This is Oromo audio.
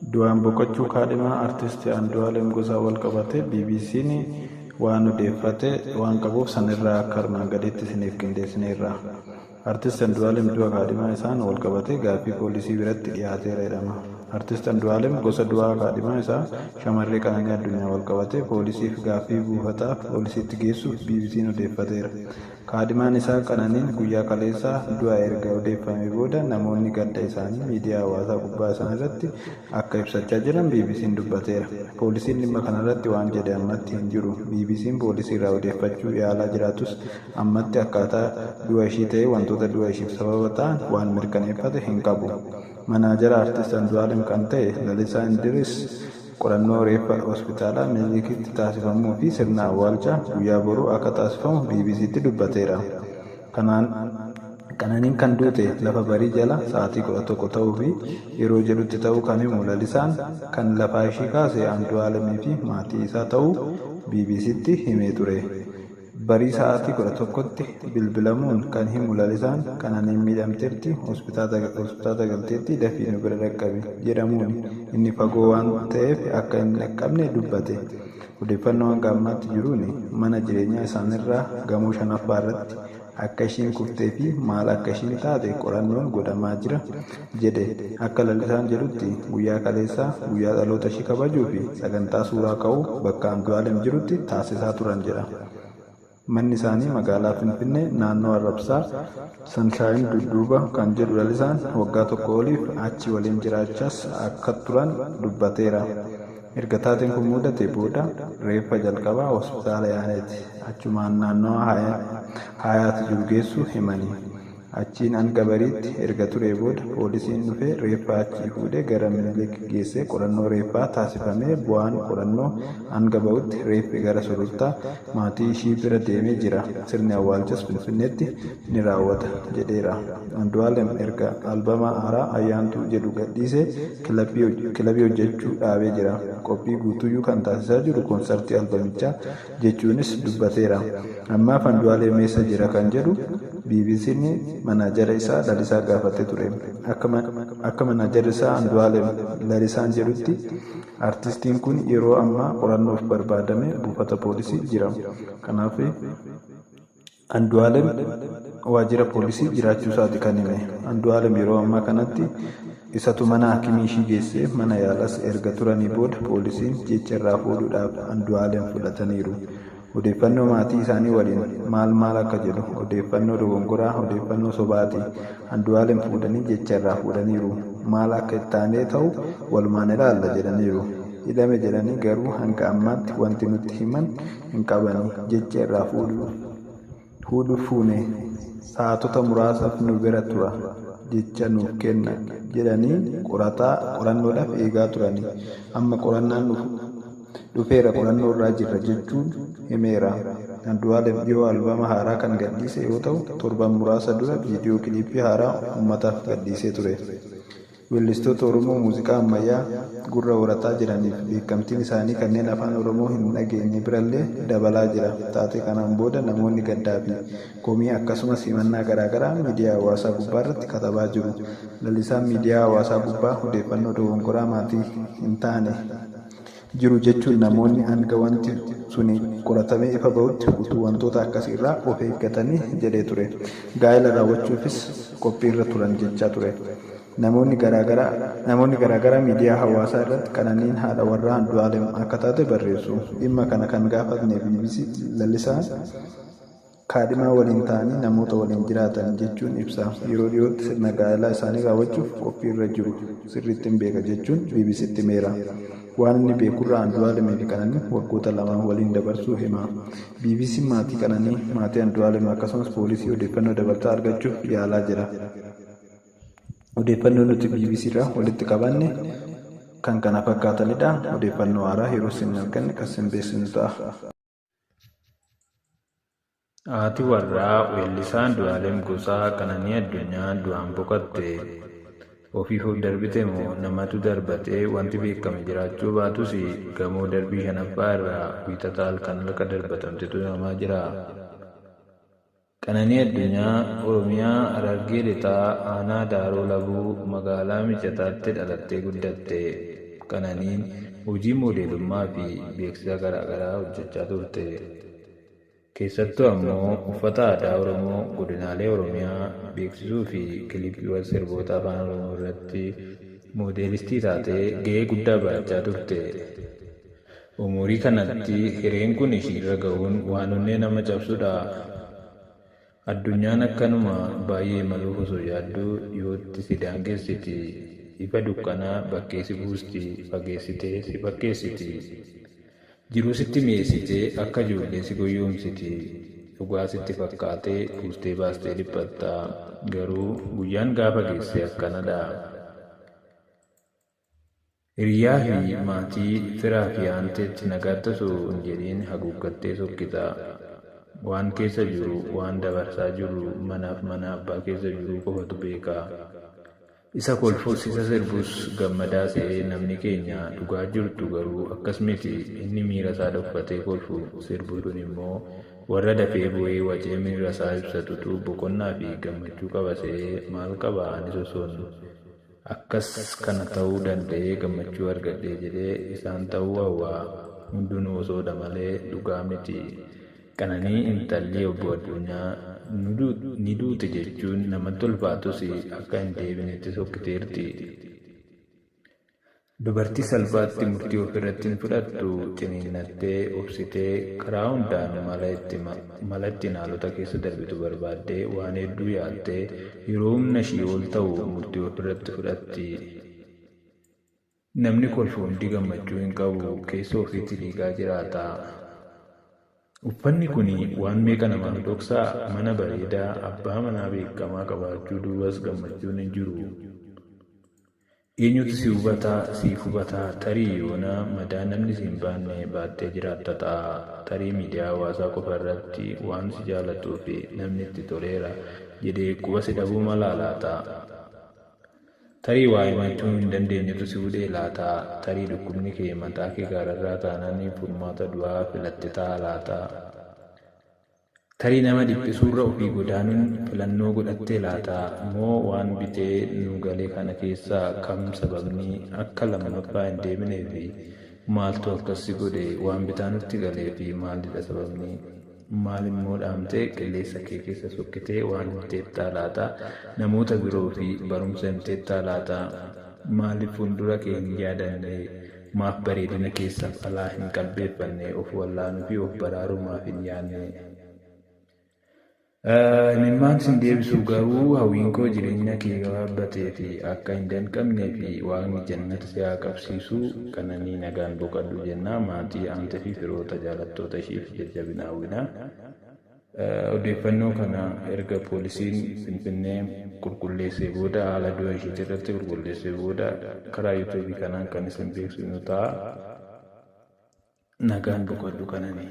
Du'aan boqochuu kaadhimaa Artist Andu'aalem Gosaa walqabatee BBC'n waan odeeffate waan qabuuf sanirraa akka armaan gadiitti isiniif qindeessineerra. Artist Andu'aalem du'a kaadhimaa isaan walqabatee gaaffii poolisii biratti dhiyaateera jedhama. Artist Andu'aalem Gosa du'a kaadhimaa isaa shamarree Qananii Addunyaa walqabatee poolisiif gaaffii buufataaf poolisiitti geessuuf BBC'n odeeffateera. Kaadhimaan isaa Qananiin guyyaa kaleessaa du'a erga odeeffamee booda namoonni gadda isaanii miidiyaa hawaasaa gubbaa isaaniirratti akka ibsachaa jiran BBC'n dubbateera. Poolisiin dhimma kanarratti waan jedhe ammatti hin jiru. BBC'n poolisiirraa odeeffachuu yaalaa jiraatus ammatti akkaataa du'a ishii ta'ee wantoota du'a ishiif sababa ta'an waan mirkaneeffate hin qabu. Manaajara Artist Andu'aalem kan ta'e Lalisaa Indiris qorannoo reeffa hospitaala Minilikitti taasifamuu fi sirna awwaalchaa guyyaa boruu akka taasifamu BBCtti dubbateera. Kanaan Qananiin kan duute lafa barii jala sa'aatii 11 ta'uu fi yeroo jedhutti ta'uu kan himu Lalisaan, kan lafaa ishii kaase Andu'aalemii fi maatii isaa ta'uu BBCtti himee ture. Barii sa'aatii 11tti bilbilamuun kan himu Lalisaan, Qananiin miidhamteerti, hospitaata galteetti dafii nu bira dhaqqabi jedhamuuni inni fagoo waan ta'eef akka hin dhaqqabne dubbate. Odeeffannoo hanga ammaatti jiruun mana jireenyaa isaaniirraa gamoo shanaffaa irratti akka ishiin kuftee fi maal akka ishiin taate qorannoon godhamaa jira jedhe. Akka Lalisaan jedhutti guyyaa kaleessaa guyyaa dhaloota ishii kabajuu fi sagantaa suuraa ka'uu bakka Andu'aalem jirutti taasisaa turan jedha. Manni isaanii magaalaa Finfinnee naannoo Arrabsaa Sanshaayin dudduuba kan jedhu Lalisaan, waggaa tokko oliif achi waliin jiraachaas akka turan dubbateera. Erga taateen kun mudatee booda reeffa jalqaba hospitaala Yaaneet achumaan naannawa Haayaat jiru geessuu himani. Achiin hanga bariitti erga turee booda poolisiin dhufee reeffa achii fuudhee gara Minilik geessee qorannoo reeffaa taasifamee bu'aan qorannoo hanga ba'utti reeffi gara Sulultaa maatii ishii bira deemee jira. Sirni awwaalchas Finfinneetti ni raawwata jedheera. Andu'aalem erga albama haaraa Ayyaantuu jedhu gadhiisee kilabii hojjechuu dhaabee jira. Qophii guutuuyyuu kan taasisaa jiru konsartii albamichaa jechuunis dubbateera. Ammaaf Andu'aalem eessa jira kan jedhu BBC'n manaajara isaa Lalisaa gaafatee ture. Akka manaajarri isaa Andu'aalem Lalisaan jedhutti artistiin kun yeroo ammaa qorannoof barbaadamee buufata poolisii jira. Kanaaf Andu'aalem waajjira poolisii jiraachuusaati kan hime. Andu'aalem yeroo ammaa kanatti isatu mana hakimii ishii geessee mana yaalas erga turanii booda poolisiin jecha irraa fuudhuudhaaf Andu'aalem fudhataniiru. Odeeffannoo maatii isaanii waliin maal maal akka jedhu odeeffannoo dogongoraa odeeffannoo sobaati. Andu'aalem fuudhanii jecha irraa fuudhaniiru. Maal akka ittaanee ta'u walumaan ilaalla jedhaniiru. Hidhame jedhanii garuu hanga ammaatti wanti nutti himan hin qabani. Jecha irraa fuudhuuf fuune sa'aatota muraasaaf nu bira tura jecha nuuf kenna jedhanii qorataa qorannoodhaaf eegaa turani. Amma qorannaan dhufeera qorannoo irraa jirra jechuun himeera. Andu'aalem dhiyoo albama haaraa kan gadhiise yoo ta'u torban muraasa dura viidiyoo kiliippii haaraa uummataaf gadhiisee ture. Weellistoota Oromoo muuziqaa ammayyaa gurra horataa jiraniif beekamtiin isaanii kanneen afaan Oromoo hin dhageenye birallee dabalaa jira. Taatee kanaan booda namoonni gaddaa fi komii akkasumas himannaa garaagaraa miidiyaa hawaasaa gubbaarratti katabaa jiru. Lalisaan miidiyaa hawaasaa gubbaa odeeffannoo dogongoraa maatii hin taane jiru jechuun namoonni hanga wanti suni qoratamee ifa ba'utti utuu wantoota akkasiirraa of eeggatanii jedhee ture. Gaa'ela raawwachuufis qophiirra turan jechaa ture. Namoonni garaagaraa miidiyaa hawaasaa irratti Qananiin haadha warraa Andu'aalem akka taate barreessu. Dhimma kana kan gaafatne BBC Lalisaan kaadhimaa waliin ta'anii namoota waliin jiraatan jechuun ibsa. Yeroo dhiyootti sirna gaa'elaa isaanii raawwachuuf qophiirra jiru sirriitti hin beeka jechuun BBCtti himeera. Waan inni beekurraa Andu'aalemii fi Qananiin waggoota lama waliin dabarsuu hima. BBC'n maatii Qananii, maatii Andu'aalem akkasumas poolisii odeeffannoo dabalataa argachuuf yaalaa jira. Odeeffannoo nuti BBC irraa walitti qabanne kan kana fakkaatanidha. Odeeffannoo haaraa yeroo isin arganne kan isin beeksisnu ta'a. Haati warraa weellisaa Andu'aalem Gosaa Qananii Addunyaa du'aan boqotte. Ofiif of darbite moo namatu darbate wanti beekame jiraachuu baatus gamoo darbii shanaffaa irraa Wiixata halkan akka darbatamtetu himamaa jira. Qananii Addunyaa Oromiyaa Harargee Lixaa Aanaa Daaroo Labuu magaalaa Mijataatti dhalattee guddatte. Qananiin hojii moodeelummaa fi beeksisa garaagaraa hojjechaa turte. Keessattuu ammoo uffata aadaa Oromoo godinaalee Oromiyaa beeksisuu fi kiliippiiwwan sirboota afaan Oromoo irratti moodeelistii taatee gahee guddaa bahachaa turte. Umurii kanatti hireen kun ishiirra gahuun waan onnee nama cabsudha. Addunyaan akkanuma baay'ee imaluuf osoo yaadduu dhiyootti si daangessiti. Ifa dukkanaa bakkee si buusti, fageessitee si fakkeessiti. Jiruu sitti mi'eessitee akka ijoollee si goyyomsiti. Dhugaa sitti fakkaatee buustee baastee dhiphatta. Garuu guyyaan gaafa geesse akkanadha. Hiriyaa fi maatii, firaa fi aanteetti nagaatti osoo hin jedhiin haguuggattee sokkita. Waan keessa jiru, waan dabarsaa jirru manaaf mana abbaa keessa jiruu qofatu beeka. Isa kolfus, isa sirbus gammadaa se'ee namni keenya dhugaa jirtu garuu akkas miti. Inni miira isaa dhokfatee kolfu sirbu sun immoo warra dafee boo'ee wacee miira isaa ibsatutu boqonnaa fi gammachuu qaba se'ee maal qaba anis osoon akkas kana ta'uu danda'ee gammachuu argadhee jedhee isaan ta'uu hawwa. Hundinuu osoodha malee dhugaa miti. Qananii intalli obbo Addunyaa ni duute jechuun namatti ulfaatus akka hin deebinetti sokkiteerti. Dubartii salphaatti murtii ofirratti hin fudhattu ciniinnattee, obsitee, karaa hundaan mala ittiin haalota keessa darbitu barbaaddee waan hedduu yaaltee yeroo humna ishii ol ta'u murtii ofirratti fudhatti. Namni kolfu hundi gammachuu hin qabu, keessa ofiitti dhiigaa jiraata. Uffanni kun waan meeqa namaaf dhoksaa? Mana bareedaa, abbaa manaa beekamaa qabaachuu duubas gammachuun hin jiru. Eenyutu si hubataa, siif hubataa? Tarii yoona madaa namni si hin baanne baattee jiraatta ta'a. Tarii miidiyaa hawaasaa qofa irratti waan si jaalatuu fi namni itti toleera jedhee quba si dhabuu malaa laata? Tarii waa himachuu hin dandeenyetu si hudhee laata? Tarii dhukkubni kee mataa kee gaararraa taanaan furmaata du'aa filatte ta'a laata? Tarii nama dhiphisuurra ofii godaanuun filannoo godhattee laata? Moo waan bitee nu gale kana keessaa kam sababni akka lammaffaa hin deebinee fi maaltu akkas si godhe waan bitaa nutti galee fi maalidha sababni? Maal immoo dhaamtee qilleensa kee keessa sokkitee waan himteettaa laata? Namoota biroo fi barumsa himteettaa laata? Maaliif fuuldura kee hin yaadanne? Maaf bareedina keessaaf alaa hin qalbeeffanne? Of wallaanuu fi of baraaruu maaf hin yaadne? Imimmaan sin deebisu garuu hawwiin koo jireenya kee gabaabbatee fi akka hin danqamnee fi waaqni jannata si haa qabsiisu qananii nagaan boqadhu jenna maatii aantee fi firoota jaalattoota ishiif jajjabina hawwina. Odeeffannoo kana erga poolisiin Finfinnee qulqulleessee booda haala du'a ishiitii irratti qulqulleessee booda karaa yuutuubii kanaan kan isin beeksisnu ta'a. Nagaan boqodhu qananii.